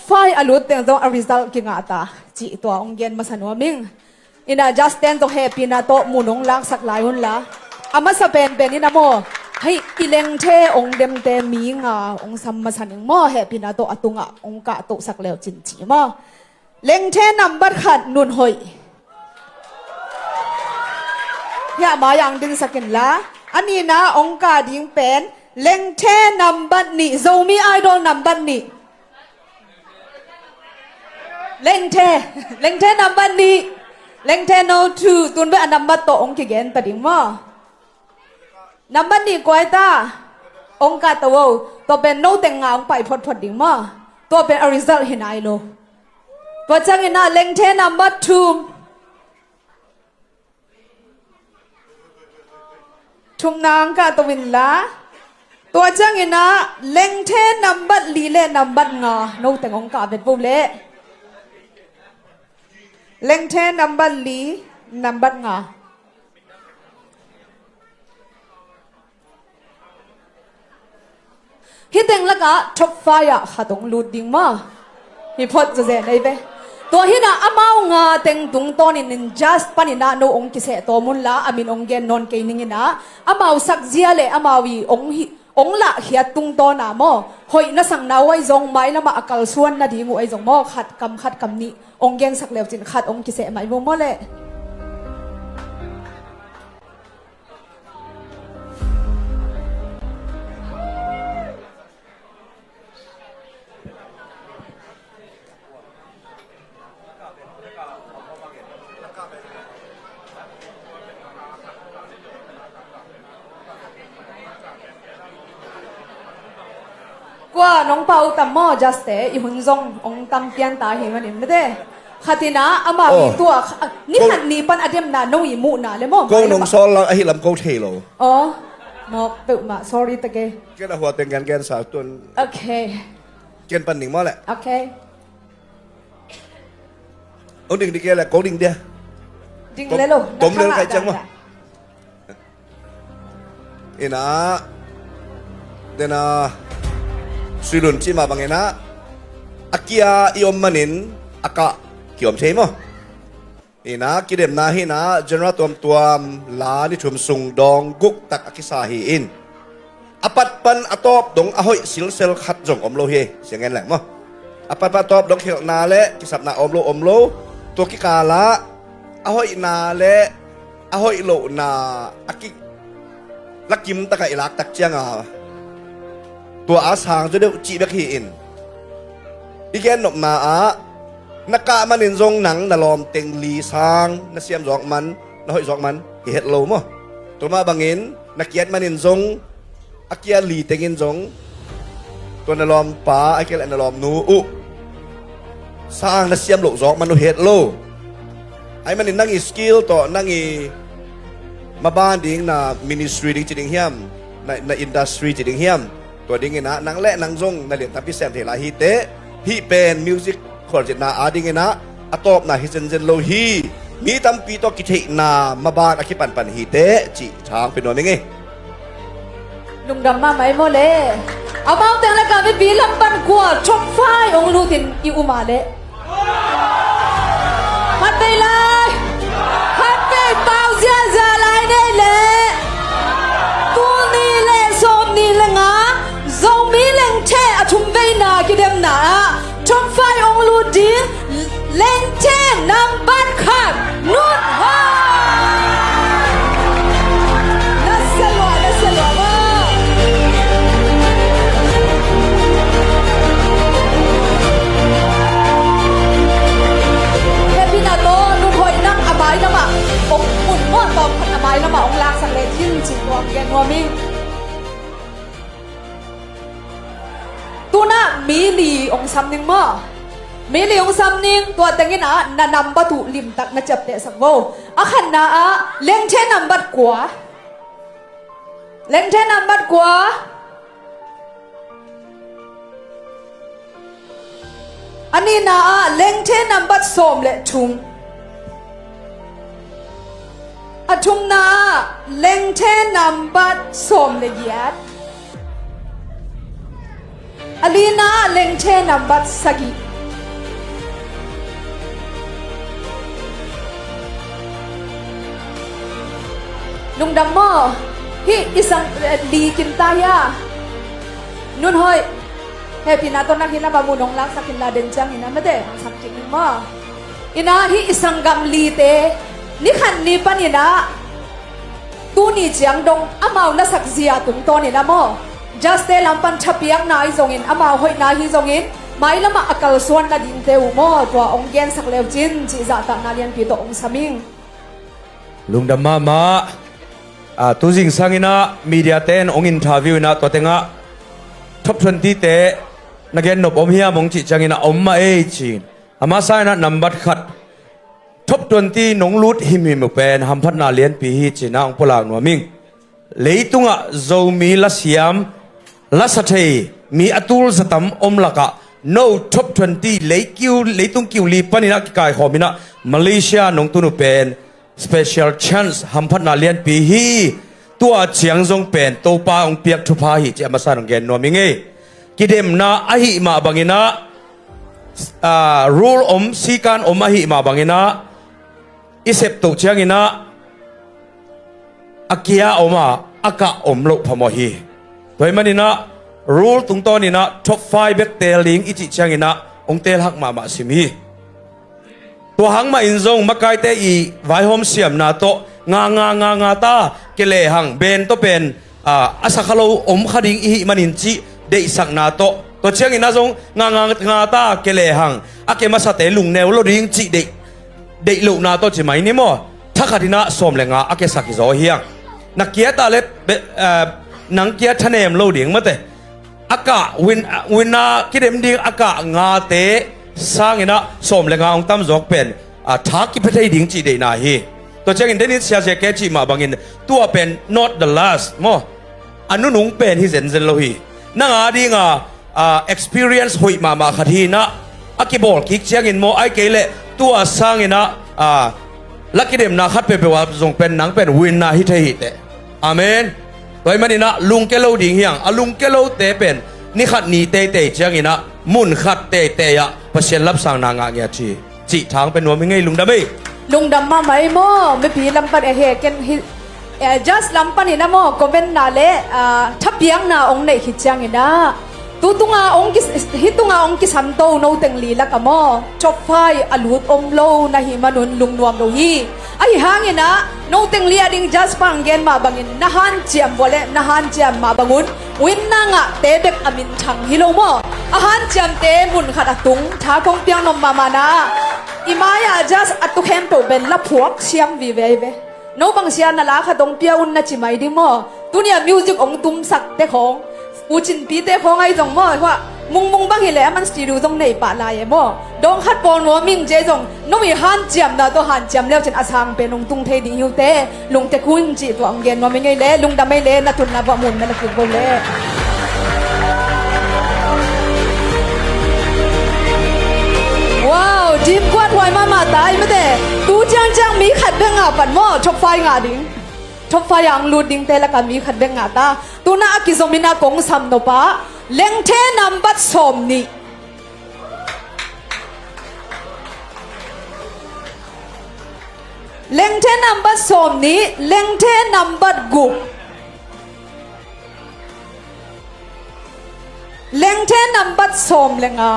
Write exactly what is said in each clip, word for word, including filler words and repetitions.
five a lut teng zong a result kingah ta cih tua hong gen masa nuam ing. Ina, judge ten zong hehpihna tawh mun hong laksak lai un la. A masa penpen ina maw, hei, i lengthe hong demte mi nga hong sam masa ning maw, hehpihna tawh a tungah hong kahtohsak leucin ci maw. Lengthe nambat khat, Nunhoih. Hiah mai-ah hong dinsak in la. A nihna hong kah ding pen lengthe nambat nih, Zomi Idol nambat nih. Lengthe, lengthe nambat nih. Lengthe no two, tun bek a nambat tawh hong kigen ta ding maw. Nambat nih kua hi ta, hong kah to o. Tua pen no teng nga hong pai photphot ding maw. Tua pen a result hi nai lo. Tua ciangin ah lengthe nambat thum. Thumna hong kah to in la. Tua ciangin ah lengthe nambat li le nambat nga no teng hong kah vet vo leh. Lengthe nambat li, nambat nga. Hih teng lakah top five ah khat hong lut ding maw. Hi phot zawzen ei ve. Tua hi-in ah amau nga teng tungtawnin in judge panin ah no hong kiseh tawm un la, a min hong gen nawn kei ning in ah, amau sakzia le amau i hong hi, hong lahkhiat tungtawn ah maw, hoih na sakna uh ahi zong mailam ah a kalsuan nading uh ahi zong maw, khat kam khat kam nih hong gensak leucin khat hong kiseh mai vo maw leh. Kua nong pau tam maw, judge te, i hun zong hong tam pian ta hi manin mete. Khat in ah amau i, oh, tua kha-, ni khat ni pan a demna no i muhna le maw. Ko nong sawl lang ahi lam ko thei lo. Oh, mawk peuhmah, sorry ta ke. Ken a hua teng gen gen sa tun. Okay. Ken pan ning maw leh. Okay. Hong ding ding ke leh, ko ding dia. Ding le lo. Tom le kai ciang maw. Ina, dena, Sui Lun cih mah bang ina, a kia i om manin a kah kiom thei maw. Ina, kidemna hi ina, genre tuamtuam la ni thum sung dawng guk tak a kisa hi in. A pat pan a tawp dong a hoih silsel khat zong om lo hi, siang en leng maw. A pat pan a tawp dong khelhna le kisapna om lo, om lo. Tua kikal ah a hoihna le a hoih lohna a ki, lakim takah i lak tak cianga tua a sang zaw deuh cih bek hi in. I gen nopna ah na kah manin zong nang na lawm teng li sang na siam zawk man, na hoih zawk man hi het lo maw. Tua mah bangin na kiat manin zong a kia li tengin zong tua na lawmpa a kia le na lawmnu uh sang na siam loh zawk man uh het lo. Ahih manin nang i skill tawh nang i maban ding na ministry ding ci ding hiam, na, na industry ci ding hiam, tua dingin ah nang le nang zong na lian tampi sem thei lai hi teh. Hih pen music khualzinna adingin ah a tawpna hi zenzen lo hi. Mi tampi tawh kitheihna maban a kipanpan hi teh cih thang pia nuam ing ei. Lungdam mahmah ei maw le. Amau teng lakah mipi lam pan kua top five hong lutin i um a leh. Khat vei lai. Khat vei pau ziazia lai nei leh. Tul nih le sawmnih le nga Zomi lengthe a thum veina kidemna ah top five hong lut ding lengthe nambat khat, Nunhoih. Na sia lua, na sia lua maw. Hehpihna tawh Nunhoih nang a mai lamah hong, mun muan tawm khat a mai lamah hong laksak le cin cin tuang gen nuam ing. Tunah mi li hong sam ning maw. Mi li hong sam ning, tua tengin ah na nambat uh limtak na ciaptehsak vo. A khatna ah lengthe nambat kua. Lengthe nambat kua. A nihna ah lengthe nambat sawm le thum. A thumna ah lengthe nambat sawm le giat. A lina ah lengthe nambat sagih. Lungdam maw? Hih i sang, eh, li kim ta hia? Nun hoih. Hehpihna tawh na khin a ba mu nong laksak khin la den ciangin a mate hong sak kik ning maw? Ina hih i sanggam lite ni khat ni panin ah tuni ciang dong amau lasak zia tungtawnin a maw? Judge-te lam pan thapiakna ahi zongin amau hoihna ahi zongin mailamah a kalsuan nadingte uh maw? Tua hong gensak leucin cih zahtakna lianpi tawh hong sam ing. Lungdam mahmah. Ah, tu zingsang inah media ten hong interview inah tua tengah top twenty te na gen nop om hiam hong cih ciangin a om mah ei ci. Ama sa inah nambat khat top twenty nong lut himhim uh pen hamphatna lianpi hi cinah hong pulak nuam ing. Leitungah Zomi lasiam lasa thei mi a tul zatam om lakah no top twenty leikiu, leitung kiu li paninah kikaikhawm inah Malaysia nong tun uh pen special chance hamphatna lianpi hi. Tua ciang zong pen Topa hong piak thupha hi ci a masa nong gen nuam ing ei. Kidemna ahi mah banginah, ah, rule om sikan om ahi mah banginah i septoh cianginah a kia om a a kah om loh phamawh hi. Tua hi maninah rule tungtawninah top five bek teel ding i cih cianginah hong teel hak mahmah sim hi. Tua hang mahin zong makaite i vaihawm siamna tawh nga nga nga nga ta ke lehang ben tawh pen, ah, a sakha lo om kha ding i hih manin cih deihsakna tawh tua cianginah zong nga nga nga ta ke lehang a ke masate lungneu lo ding cih deih, deih lohna tawh ci mai ni maw? Thakhatinah sawm le nga a ke sak hi zaw hiang. Na kia ta le be, ah, nang kia thanem lo ding mate. A kah win, win a kidem ding a kah ngate sanginah sawm le nga hong tamzawk pen, ah, thak kipia thei ding cih deihna hi. Tua ciangin denin siasia ke cih mah bangin tua pen not the last maw? A nunung pen hi zenzen lo hi. Nang a dinga, ah, experience hoih mahmah khat hinah a kibawl kik ciangin maw ai kei leh tua sanginah, ah, la kidemna khat peuhpeuh ah zong pen nang pen winna hi thei hi teh. Amen. Tua hi maninah lungke lo ding hiang a lungke lote pen ni khat ni teitei cianginah mun khat teitei ah Pasian lapsangna ngah ngia ci. Cih thang pen nuam hi ngei lungdam ei. Lungdam mahmah ei maw mipi lam pan e he ken hi. Eh, judge lam panin a maw comment na le, ah, thapiakna hong neih khit cianginah tu tunga hong ki, hih tunga hong kisamto no teng li lak a maw top five a lut om lo na hi manun lungnuam lo hi. Ahi hanginah no teng li a ding judge pang gen mah bangin na hanciam vua le na hanciam mah bangun winna ngahte bek a minthang hi lo maw? A hanciamte mun khat a tung tha kong piang nom mahmahna i mai-ah judge a tu khempeuh ben la phuak siam vive hi ve. No bangsia na la khat hong pia un na ci mai ding maw? Tunia music hong tumsak te khawng u cinpi te khawng ahi zong maw? Hua mungmung bang hileh a man studio zong nei pah lai e maw? Dawng khat pawl nuam ing cia zong no i hanciamna tawh hanciam leucin a sang pen hong tung thei ding hi uh te. Lungte kun cih tua hong gen nuam ing ei le lungdam ei le na tunna buah mun na la kik bo le. Wow, team kuat huai mahmah ta ai mate. Tu ciangciang mi khat bek ngah pan maw top five ngah ding. Top five ang lut dingte laka mi khat bek ngah ta. Tuna a kizom ina kong sam nop ah Lengthe nambat sawm nih. Lengthe nambat sawm nih, Lengthe nambat guk. Lengthe nambat sawm le nga.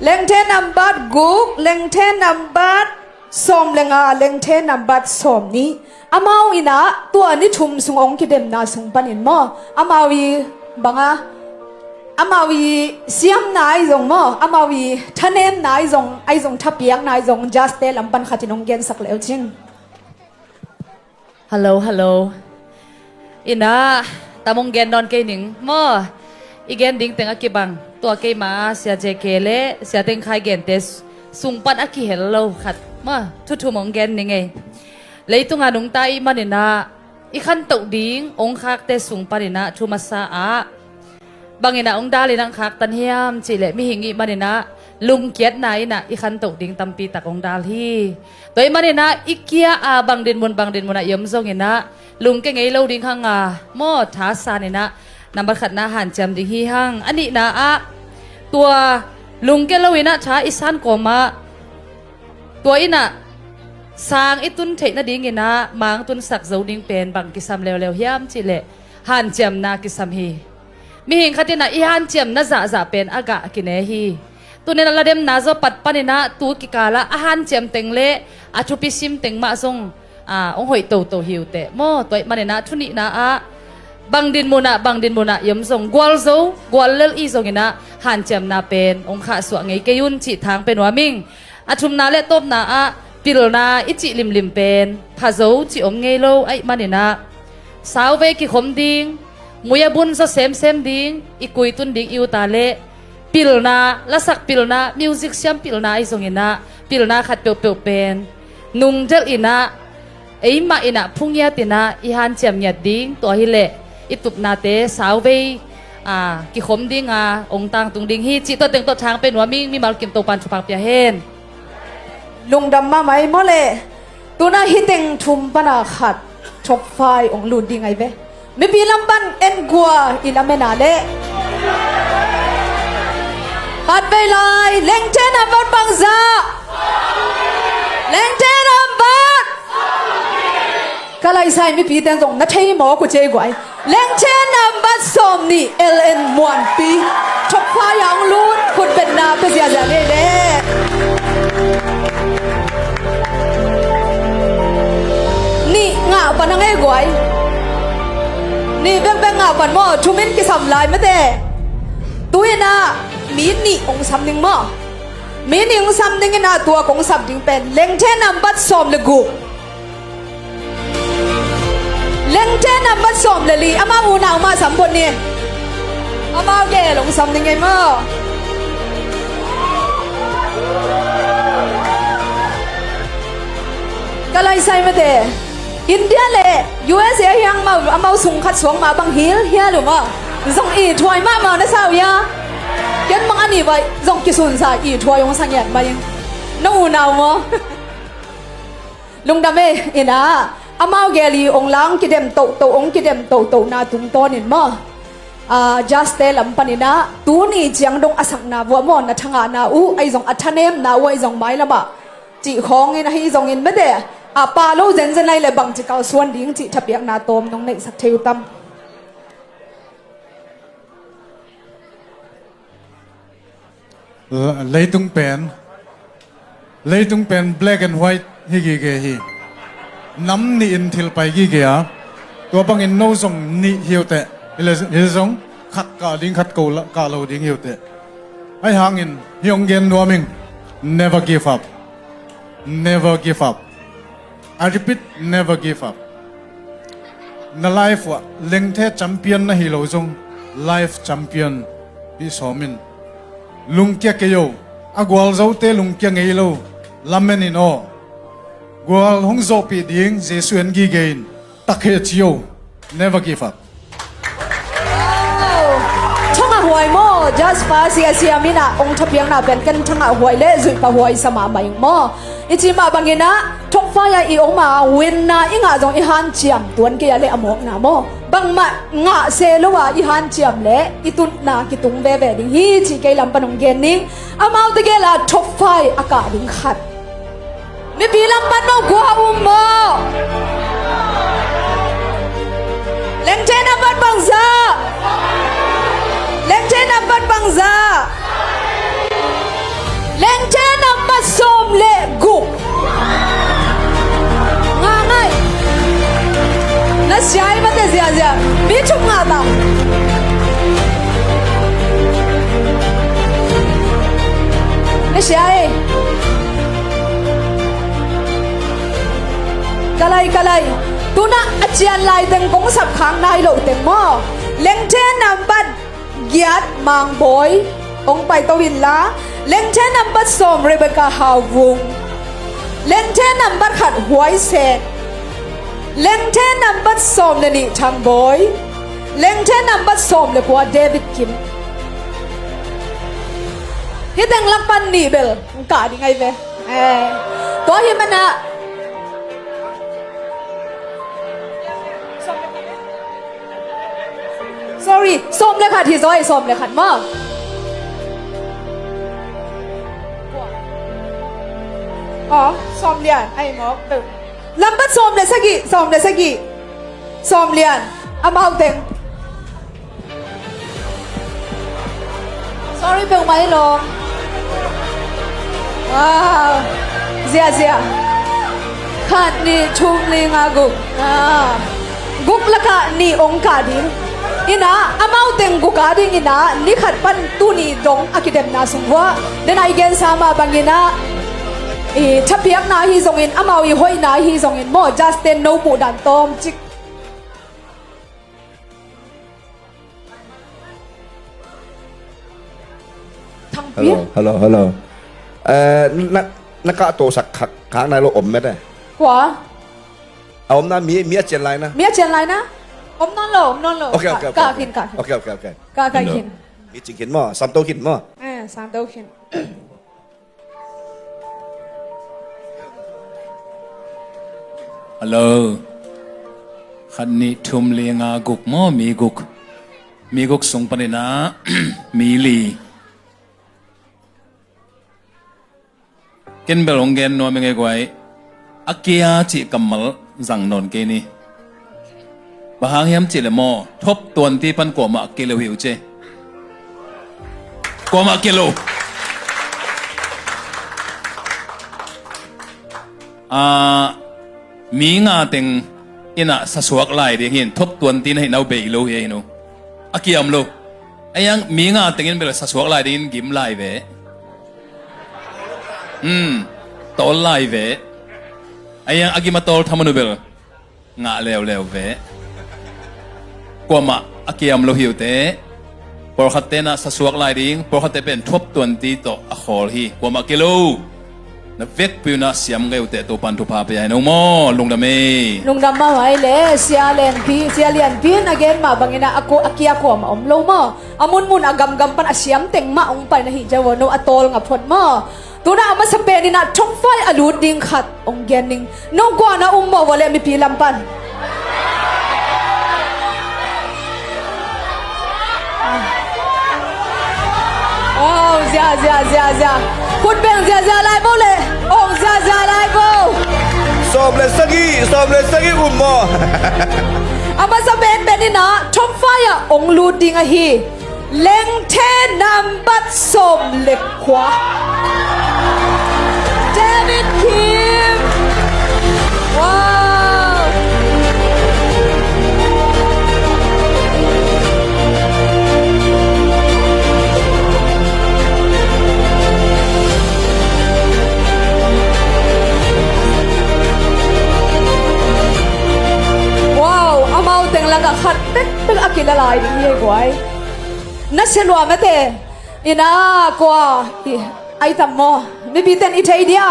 Lengthe nambat guk, Lengthe nambat sawm le nga, Lengthe nambat sawm nih. Amau inah tua ni thum sung hong kidemna sung panin maw? Amau i banga, amau i siamna ahi zong maw? Amau i thanemna ahi zong, ahi zong thapiakna ahi zong judge-te lam pan khatin hong gensak leucin. Hello, hello. Inah tam hong gen nawn kei ning maw? I gen ding teng a kibang tua keima Sia J K le Sia Teng Khai gente sung pan a kihel lo khat maw? Thu thum hong gen ning ei. Leitunga nungta i maninah i khantoh ding hong khakte sung paninah thu masa ah banginah hong dalin hong khaktan hiam cihleh mihing i maninah lungkiatna inah i khantoh ding tampi tak hong dal hi. Tua i maninah i kia a bang dinmun bang dinmunah i om zonginah lungke ngei lo ding hanga maw thasaninah Nambat khatna hanciam ding hi hang. A nihna ah tua lungkia lo inah tha i san kawmah tua inah sang i tun theih nadinginah mang tunsak zo ding pen bang kisam leuleu hiam cihleh hanciamna kisam hi. Mihing khat inah i hanciamna zahzah pen a gah kine hi. Tuninah lademna zaw pat paninah tu kikalah a hanciam teng le a thupi sim teng mah zong a hong hoih toto hi uh teh maw. Tua ih maninah thunihna ah bang dinmunah bang dinmunah i om zong gualzo guallel i zonginah hanciamna pen hong khahsuah ngei kei un cih thang pe nuam ing. A thumna le tawpna ah pilna i cih limlim pen phazo cih om ngei lo ahih maninah sauvei kikhom ding, mui a bun zaw semsem ding, i kuitun ding i uta le pilna, lasak pilna, music siam pilna ahi zonginah pilna khat peuhpeuh pen nungdelh inah eimah inah phungiat inah i hanciam ngiat ding. Tua hileh i tupnate sauvei a kikhom dinga ong tangtung ding hi cih tua teng tawh thang pe nuam ing. Mimal kim Topan thupha pia hen. Lungdam mahmah ei maw leh. Tuna hiteng thum pana khat top five ong lut ding ai ve. Mipi lam pan en gua i lamena leh. Pat vei lai Lengte nambat bangzah. Lengte nambat. Ka laisai mipite zong na thei maw ku cei guai. Lengte nambat sawm nih L N Muanpi. Top five a ong lut khut betna pe ziazia lei leh. Nih ngah pan a ngei guai. Nih bekbek ngah pan maw thumin kisam lai mate. Tuinah mi nih ong sam ding maw. Mi nih ong sam dinginah tua kong sap ding pen Lengte nambat sawm le guk. Lengte nambat sawm le li amau unau mah sam phot ni. Amau gel ong sam ding ei maw. Ka laisai mate. India le U S A hiang mau amau sung khat suang mah bang hil hial uh maw. Zong i thuai mahmah na sau ia. Ken mang a ni vai zong kisunsa i thuai ong sangiat mai ing. Na unau maw. Lungdam e. Inah amau gel i ong lang kidem tohtoh ong kidem tohtohna tungtawnin maw. Jaste lam paninah tuni ciang dong a sakna vuah maw na thangahna uh ahi zong a thanemna uh ahi zong mailamah cih khawngin ahi zongin mate a pa lo zenzen lai le bangci kalsuan ding cih thapiakna tawm nong neihsak thei uh tam. Leitung pen leitung pen black and white hi gige hi. Nam nihin thil pai gige a tua bangin no zong nih hi uh teh. Hi zong khat kah ding khat ko kah lo ding hi uh teh. Ahi hangin hi ong gen nuam ing. Never give up. Never give up. I repeat, never give up. Na life uah lengthe champion na hi lo zong life champion hi sawmin lungkia kei o. A gualzote lungkia ngei lo. Lamen in aw. Gual hong zawhpih ding Jesu en gige in. Takhe ci o. Never give up. Thangah huai maw? Jasper sia sia minah ong thapiakna pen ken thangah huai le zuihpa huai sa mahmah ing maw? I ci mah banginah thokfai ah i om a winna i ngah zong i hanciam tuan kei a le a mawkna maw? Bangmah ngah se lo a i hanciam le i tutna kitung veve ding hi ci kei lam pan ong gen ning. Amaute gel a thokfai a kah ding khat. Mipi lam pan maw gua um maw? Lengthe nambat bangza. Lengthe nambat bangza. Lengthe nambat sawm le guk. Nga ngai. Na siai mate ziazia. Mi thum nga ta. Na siai. Kalai kalai. Tuna a cian lai teng kong sap khang nai lo teng maw? Lengthe nambat giat Mangbawi ong paito inla. Lengthe nambat sawm Rebecca Hauvung. Lengthe nambat khat Huaisen. Lengthe nambat sawm le nih Thangbawi. Lengthe nambat sawm le kua David Kim. Hiteng lak pan nih bel. Kah ding ai ve. Eh. Tua hi mana. Sawm le khat hi zaw, sawm le khat maw. Aw, sawm lian, ai mawk. Lambat sawm le sagih, sawm le sagih. Sawm lian, amau teng. Sorry, peuhmah hi lo. Wow. Zia, zia. Khat, nih, thum, li, nga, guk. Ah. Guk lakah nih ong kah ding. Inah, amau teng guk a ding inah, ni khat pan tuni dong a kidemna sung uah. Denah i gensa mah bang inah, i thapiakna hi zongin, amau i hoihna hi zongin maw, Justin no puh dan tawm cik. Thang Pian. Hello, hello, hello. Eh, na, na kah to sak khak, khak nai lo om met eh. Kua? A om na mi, mi a cian lai na. Mi a cian lai na. Om nawn lo, om nawn lo. Ok, ok, ok, ok. Kah khin, kah khin. Ok, ok, ok. Kah, kah khin. Mi cing khin maw, sam to khin maw. Eh, sam to khin. Hello. Khat, nih, thum, li, nga, guk maw, mi guk. Mi guk sung panin ah mi li. Ken bel hong gen nuam ing ei guai. A kia cih kammal zang nawn kei ni. Bang hang hiam cih leh maw, top twenty pan kuamah kia lo hi uh ci. Kuamah kia lo. Ah, mi nga teng in ah sasuak lai ding hi in, top twenty na hih na uh bei lo hi ei nu. A kiam lo. A iang mi nga teng in bel sasuak lai ding in gim lai ve. Hmm, tawl lai ve. A iang a gim a tawl thaman uh bel ngah leuleu ve. Kuamah a kiam lo hi uh teh. Pawlkhat te na sasuak lai ding, pawlkhat te pen top twenty tawh a khawl hi. Kuamah kia lo. Na vekpi un ah siam ngei uh teh Topan thupha pia hi nong maw, lungdam ei. Lungdam mah huai le, Sia Lianpi, Sia Lianpi in a gen mah bangin ah a ko, a kia kuamah om lo maw. A munmun a gamgam pan a siam teng mah hong pai na hi jaw, no a tawl nga phot maw. Tuna a masa pen in ah top five a lut ding khat hong gen ning. Nong kua na um maw, vua le mipi lam pan. Wow, zia, zia, zia, zia. Khut beng zia, zia lai bo le. Ong zia, zia lai bo. Sawm le sagih, sawm le sagih um maw. A masa pen pen in ah top five ah hong lut ding ahi. Lengthe nambat sawm le kua. David Kim. Wow. Wow, amau teng lakah khat pekpek a kila lai ding hi ei guai. Na sia lua mate. Ina kua i ai tam maw? Mipi ten i thei dia?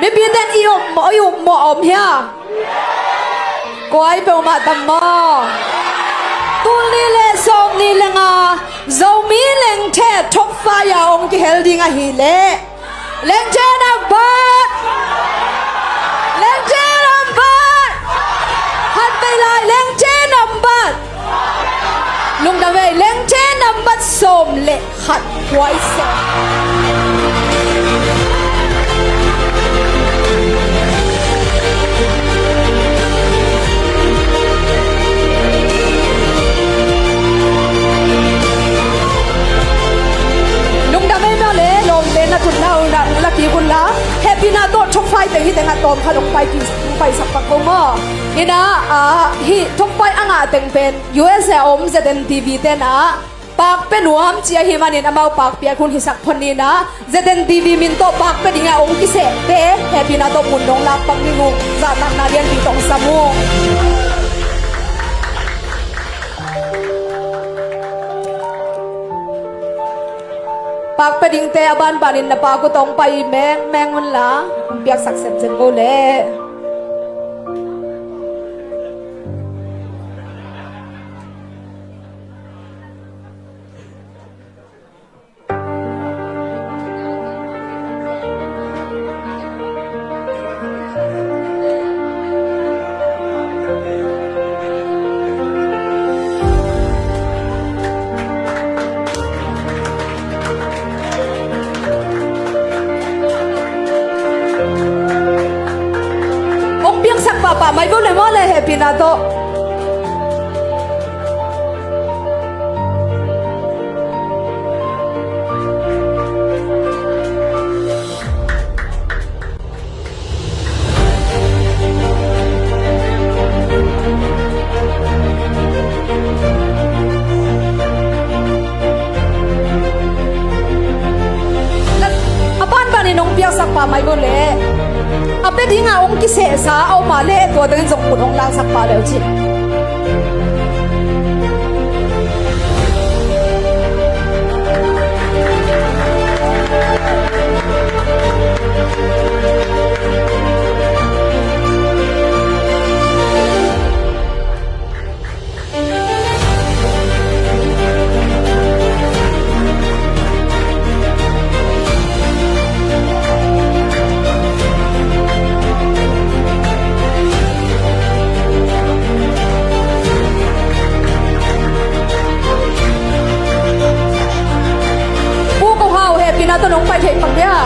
Mipi ten i um maw, i um maw, om hia? Kua i peuhmah tam maw? Tul nih le sawm nih le nga Zomi lengthe top five ah hong kihel ding ahih leh Lengthe nambat. Lengthe nambat. Khat vei lai, lengthe nambat. Lungdam ei, lengthe nambat sawm le khat. Kuai sawm. Lungdam ei mah le, lawmte na tutna uh na la kik un la. Hehpihna tawh top five teng hi teng a tawm khat hong pai kik, hong paisak pak ko maw. Ina, ah, hih top five a ngah teng pen U S A a om Z N T V ten ah pakpia nuam ci ahih manin amau pakpiak hun hisak phot ni ina. Z N T V min tawh pakpia dingah hong kisehte hehpihna tawh mun dong lak pak ding uh. Zahtakna lianpi tawh hong sam uh. Pakpia dingte a banbanin na pak uh tawh hong pai mengmeng un la, hong piaksak semsem ko leh. Pahpah mai beuh le maw le hehpihna tawh. A banbanin hong piaksak pa mai beuh leh a pia dinga hong kisehsa a om a leh tua tengin zong khut hong laksak pa leu cin. Pu Kong Hau, hehpihna tawh nong pai thei pak dia.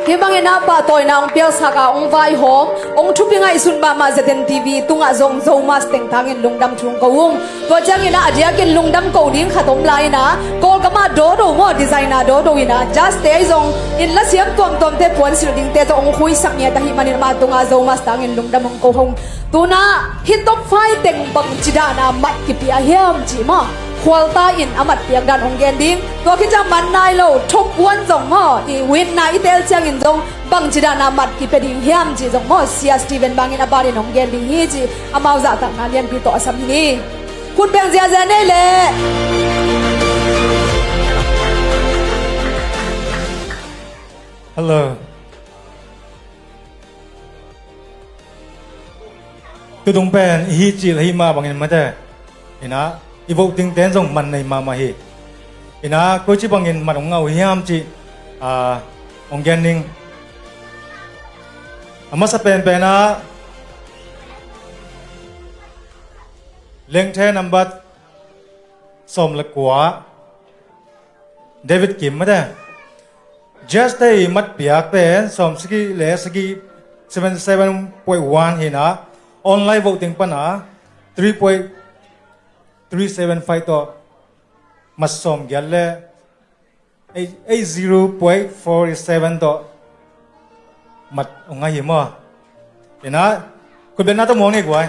Hih bangin a pahtawina hong piaksak a hong vaihawm, hong thupi ngaihsun mahmah Z N T V tungah zong Zomus tengtangin lungdam thu hong ko ung. Tua ciangin ah a diakin lungdam ko ding khat om lai-in ah, Kawlgam ah Dodo maw, designer Dodo in ah, judge-te ahi zong in lasiam tuamtuamte puansilh dingte zong hong khuisak ngiat ahih manin amah tungah Zomus tangin lungdam hong ko hong. Tu-in ah hih top five teng bangci dahna mat kipia hiam cih maw, khualta in a mat piak dan hong gen ding. Tua khit ciang man nai lo, top one zong maw, i win-na i teel ciangin zong bangci dahna mat kipia ding hiam cih zong maw, Sia Steven Bang in a banin hong gen ding hi cih amau zahtakna lianpi tawh a sam hi ni. Khut beng ziahziah nei leh. Hello. Tutung pen i hih cil ahih mah bangin mate, in ah i voting ten zong man nei mahmah hi. In ah koici bangin mat hong ngah uh hiam cih, ah, hong gen ning. A masa penpen ah Lengthe number sawm le kua, David Kim mate. Judge-te i mat piak pen sawm sagih le sagih, seventy seven point one hi-in ah, online voting pan ah three point three seven five tawh mat sawm giat le eight, eight zero point four seven tawh mat hong ngah hi maw. In ah khutbetna tawh muang ni guai.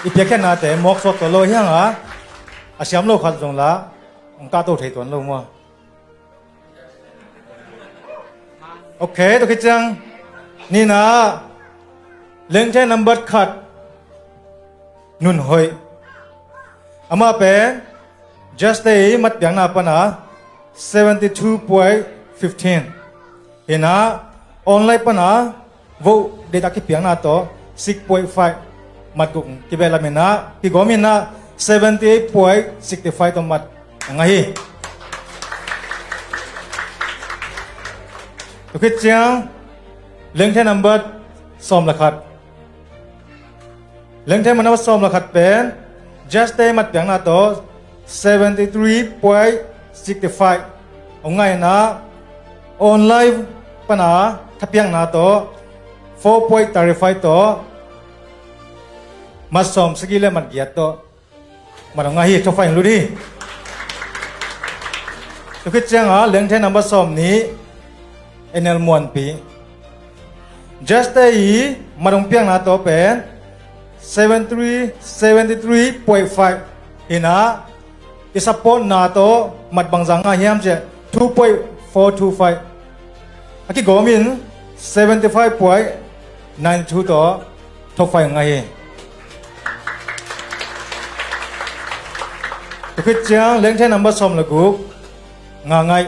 I piakkhiatnate mawk suak tuan lo hi hang a, a siam lo khat zong lah hong kahto thei tuan lo maw. Ok, tua khit ciang ni-in ah Lengthe number khat, Nun Hoih. Amah pen judge-te i mat piakna pan ah seventy two point fifteen hi-in ah, online pan ah vote deihtak kipiakna tawh six point five, mat guk kibehlap in ah, kigawm in ah seventy eight point sixty five tawh mat hong ngah hi. Tua khit ciang Lengthe number sawm le khat. Lengthe number sawm le khat pen judge-te mat piakna tawh seventy three point sixty five hong ngah in ah, online pan ah thapiakna tawh four point thirty five tawh mat sawm sagih le mat giat tawh mat hong ngah hi, top five hong lut hi. Tua khit ciang ah Lengthe number sawm nih, N L Muanpi. Judge-te i mat hong piakna tawh pen seventy three, seventy three point five hi-in ah, i support-na tawh mat bangzah ngah hiam cih leh two point four two five. A kigawm in seventy five point nine two tawh top five ngah hi. Tua khit ciang Lengthe number sawm le guk, Nga Ngaih.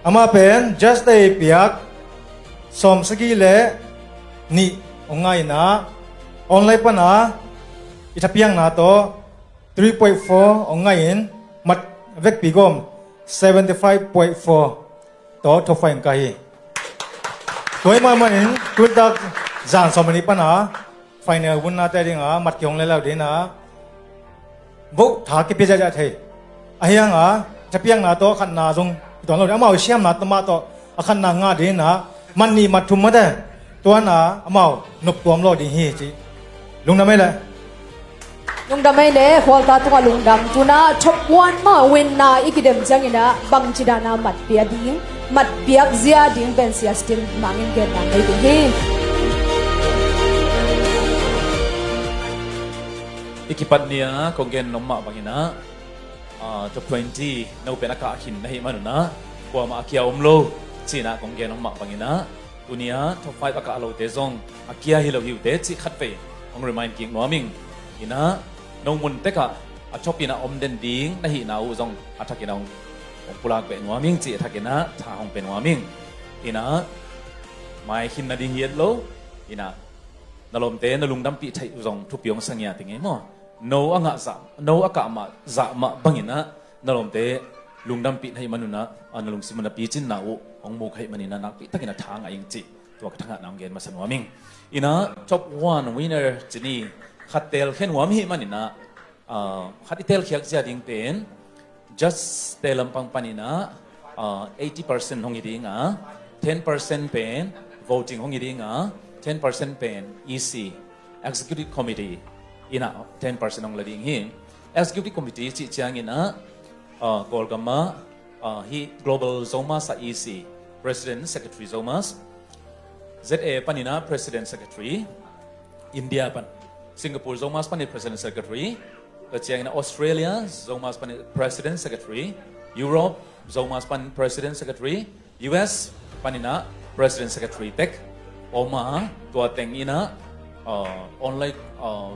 Amah pen judge-te i piak sawm sagih le nih hong ngah in ah, online pan ah thapiakna tawh three point four hong ngah in, mat vekpi gawm seventy five point four tawh top five hong kah hi. Tua ahih manin tuni tak zan sawm le nih pan a final vunna te ding a mat kihong lel lo ding a, vote tha kipia ziahziah thei. Ahi hang a thapiakna tawh a khatna zong kituam lo ding, amau siamna tawh mah tawh a khatna ngah ding a, mat nih mat thum mate tuan a amau nop tuam lo ding hi ci. Lungdam ei le. Lungdam ei le, Hualta tungah lungdam. Tuna top one mah winna i kidem ciangin a bangci dan a mat pia ding, mat piak zia ding pen Sia Stin mangin genna nei ding hi. I kipat ni a kong gen nop mah bangin a, ah, top twenty no pen a kah khin na hih manun a, kuamah a kia om lo ci-in a kong gen nop mah bangin a, tuni a top five a kah lote zong a kia hi lo hi uh teh cih khatvei hong remind kik nuam ing. In a, no mun tek ah a top in a om den ding na hihna uh zong a thakin a hong, hong pulak beh nuam ing cih a thakin a tha hong pia nuam ing. In a, mai khin nading hi et lo. In a, na lawmte na lungdampih theih uh zong thupi hong sa ngiat ing ei maw. No a ngah zah, no a kah mah zah mah bangin a, na lawmte lungdampih na hih manun a, a na lungsim un a picinna uh hong muk ahih manin a nakpi takin a tha ngah ing cih tua ka thangahna hong gen masa nuam ing. In a, top one winner ci ni, khat teelkhia nuam ahih manin a, ah, khat i teelkhiak zia ding pen judge te lampang panin a, ah, eighty percent hong hi ding a, ten percent pen voting hong hi ding a, ten percent pen E C, Executive Committee in a ten percent hong la ding hi. Executive Committee cih ciangin a, ah, Kawlgam ah, ah, hih Global Zomus ah E C, President Secretary Zomus, Z A panin a President Secretary, India pan Singapore Zomus panin President Secretary, tua ciangin a Australia Zomus panin President Secretary, Europe Zomus pan President Secretary, U S panin a President Secretary tek om a, tua teng in a, uh, online, uh,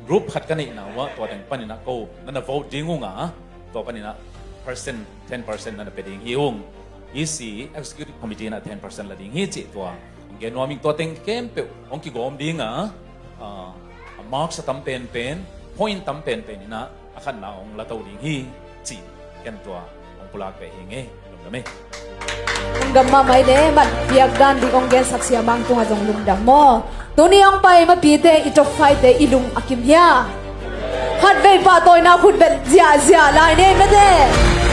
group khat ka neihna uh ah, tua teng panin a ko na na vote ding ung a, tua panin a percent, ten percent na na pia ding hi ung. E C Executive Committee in a ten percent la ding hi cih tua hong gen nuam ing. Tua teng khempeuh hong kigawm ding a, ah, a marks a tam penpen, point tam penpen in a, a khatna hong la to ding hi cih ken tua hong pulak beh hi ing ei. Lungdam ei. Lungdam mahmah ei le, mat piak dan ding hong gensak Sia Mang tungah zong lungdam maw. Tuni hong pai mapite i top five te i lung a kim hia? Khatvei pahtawina khut beng ziahziah lai ni ei mate.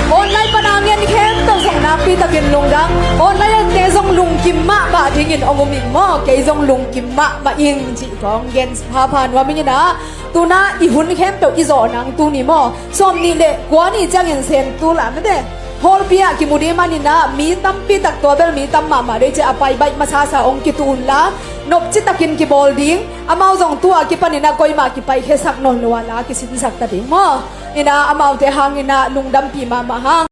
Online pan a ngen khempeuh zong nakpi takin lungdam. Online ente zong lungkim mahmah dingin hong um ing maw. Kei zong lungkim mahmah ing cih tua hong gen phapha nuam ing in a. Tuna i hun khempeuh i zawh nang tuni maw, sawmnih le kua ni ciangin sem tul a mate, hallpi ah kimu ding manin a, mi tampi tak, tua bel mi tam mahmah dei ci a, a pai baih masasa hong kitu un la, nopci takin kibawl ding. Amau zong tu a kipanin a koimah kipaikhiasak nawn lo a la kisinsak ta ding maw. In a, amaute hangin a lungdampih mahmah hang.